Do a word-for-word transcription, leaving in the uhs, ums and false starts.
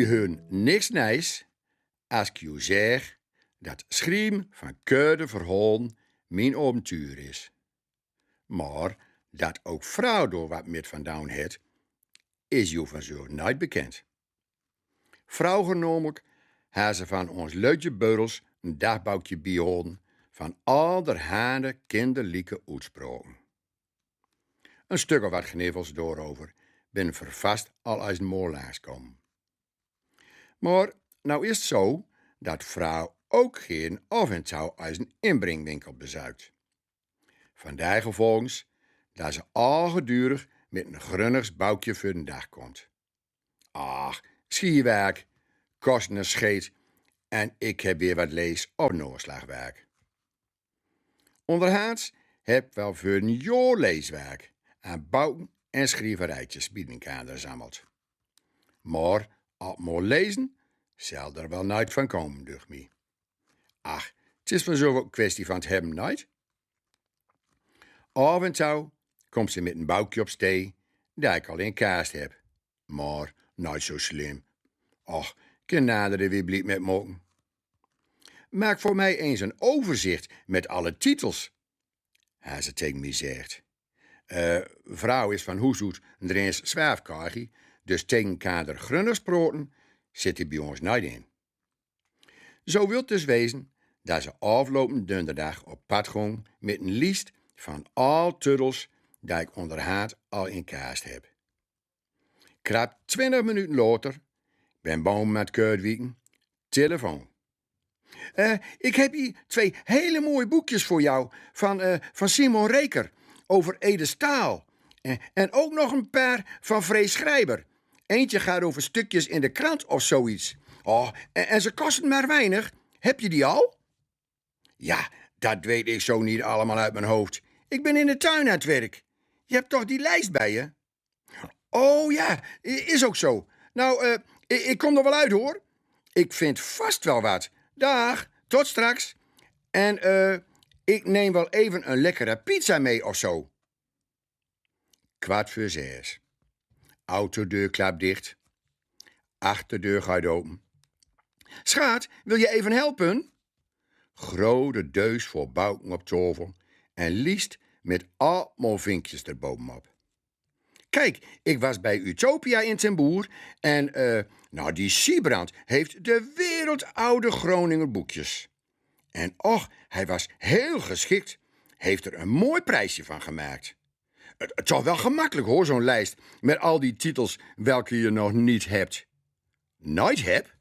Ge heurt niks nijs as ik jo zeg dat schrieven van korte verholen mien avontuur is. Maar dat ok vrouw dor wat mit van down het, is jo vanzelf nooit bekend. Vroeger namelijk ha ze van ons lutje buddels een dagboekje bijhouden van allerhande kinderlijke oetspraken. Een stuk of wat gniffels daarover ben vervast al eens mal langskomen. Maar nou is het zo dat vrouw ook geen af en toe eens een inbringwinkel bezuikt. Vandaag volgens dat ze al gedurig met een grunnigs boekje voor de dag komt. Ach, schiewerk, kost een scheet en ik heb weer wat lees of naoslagwerk. Onderhaands heb wel voor een jaar leeswerk aan boeken en schrieverijtjes bij elkaar gezammeld. Maar op maar lezen zal er wel nooit van komen, ducht mij. Ach, het is vanzelf ook kwestie van het hebben, nooit? Af en toe komt ze met een boekje op stee dat ik al in kaast heb. Maar nooit zo slim. Och, kan nader er weer blied met maken. Maak voor mij eens een overzicht met alle titels, ha ze tegen mij zegt. Eh, vrouw is van hoes uit een Drents zwaafkargie, dus tegen kader grunners praten zit er bij ons nooit in. Zo wilt dus wezen dat ze afgelopen donderdag op pad gong met een lijst van al titels die ik onderhand al in kaast heb. Krap twintig minuten later ben boven aan het kuurtwieken, telefoon. Eh, ik heb hier twee hele mooie boekjes voor jou van, eh, van Simon Reker over Ede Staal. En, en ook nog een paar van Free Schrijber. Eentje gaat over stukjes in de krant of zoiets. Oh, en, en ze kosten maar weinig. Heb je die al? Ja, dat weet ik zo niet allemaal uit mijn hoofd. Ik ben in de tuin aan het werk. Je hebt toch die lijst bij je? Oh ja, i- is ook zo. Nou, eh, ik, ik kom er wel uit hoor. Ik vind vast wel wat. Dag, tot straks. En eh, ik neem wel even een lekkere pizza mee of zo. Kwart voor zes. Autodeur klapdicht. Achterdeur gaat open. Schat, wil je even helpen? Grote deus vol boeken op tafel en lijst met allemaal vinkjes erbovenop. Kijk, ik was bij Utopia in Ten Boer en, eh, nou, die Siebrand heeft de wereldoude Groninger boekjes. En och, hij was heel geschikt. Heeft er een mooi prijsje van gemaakt. Het, het is toch wel gemakkelijk hoor, zo'n lijst met al die titels welke je nog niet hebt. Nooit heb?